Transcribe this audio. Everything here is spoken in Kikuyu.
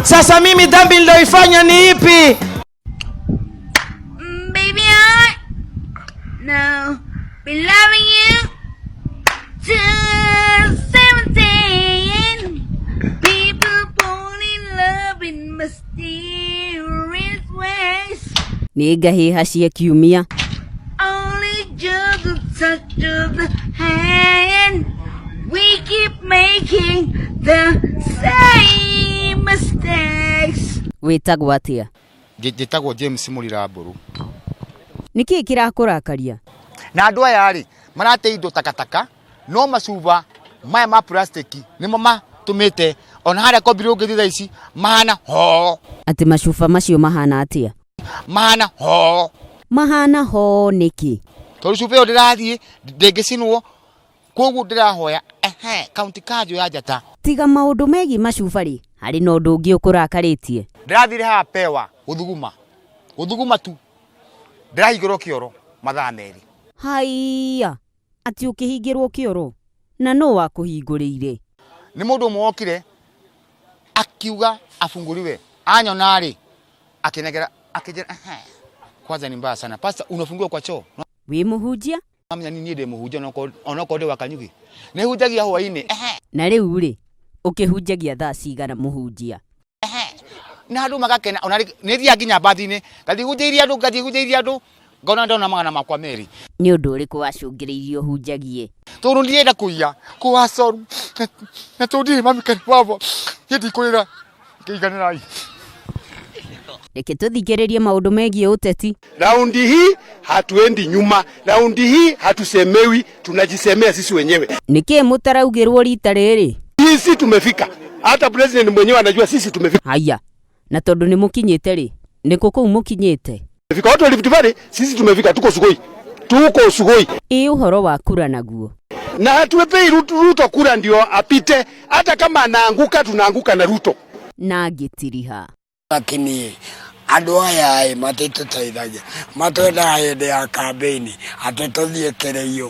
Sasa mimi dhambi niliyoifanya ni ipi? Baby, I know be loving you till 17. People fall in love in mysterious ways. Nĩ ngahĩha cia kiumia. Only just the touch of the hand. We keep making the same mistakes. Wĩtagwo atĩa? Njĩtagwo James Mũrira Mbũrũ. Nĩ kĩĩ kĩrakũrakaria? Na andũ aya rĩ marate indo takataka no macuba maya ma plastic nĩmo matũmĩte ona harĩa kombiri ũngĩthiĩ thaa ici mahana ho. Atĩ macuba macio mahana atĩa? Mahana ho. Mahana ho nĩkĩ? Tondũ cuba ĩyo ndĩrathiĩ ndĩngĩcinwo, koguo ndĩrahoya ehe kaunti kanjũ ya Njata. Tiga maũndũ megiĩ macuba rĩ, harĩ na ũndũ ũngĩ ũkũrakarĩtie? Ndĩrathire haha pewa gũthuguma gũthuguma tu ndĩrahingĩrwo kĩoro mathaa merĩ. Haiya, atĩ ũkĩhingĩrwo kĩoro? Na nũ wakũhingũrĩire? Nĩ mũndũ ũmwe wokire akiuga afunguriwe, anyona rĩ akĩnengera akĩnjĩra ehe, kwanza ni mbaya sana pastor, unafungiwa kwa choo. Wĩ mũhunjia? Amenya niĩ ndĩ mũhunjia onokorwo ndĩ wa Kanyugi, nĩ hunjagia hwainĩ. Ehe. Na rĩu rĩ, ũkĩhunjagia thaa cigana mũhunjia? Ehe. Na andũ magakena, ona nĩ thiaga nginya mbathi-inĩ ngathiĩ hunjĩirie andũ, ngathiĩ hunjĩirie andũ ngona ndona magana makwa merĩ. Nĩ ũndũ ũrĩkũ wacũngĩrĩirie ũhunjagie? Tondũ ndirenda kũiya kũwa coru na tondũ ndirĩ mami kana baba, niĩ ndikũrĩra, kĩiganĩrai. Reke tũthikĩrĩrie maũndũ megiĩ ũteti. Raundi hii hatuendi nyuma, raundi hii hatusemewi, tunajisemea sisi wenyewe. Nĩkĩ mũtaraugĩrwo rita rĩrĩ? Sisi tumefika, hata president mwenyewe anajua sisi tumefika. Haya, na tondũ nĩ mũkinyĩte rĩ, nĩkũ kũu mũkinyĩte? Tumefika watu wa Rift Valley, sisi tumefika, tuko Sugoi, tuko Sugoi. Ĩ ũhoro wa kura naguo? Na hatuepei Ruto, Ruto kura ndio apite, hata kama anaanguka tunaanguka na Ruto. Na ngĩtiriha. Lakini andũ aya ĩ matitũteithagia, matwendaga hĩndĩ ya kambĩini atĩ tũthiĩ kĩrĩiũ.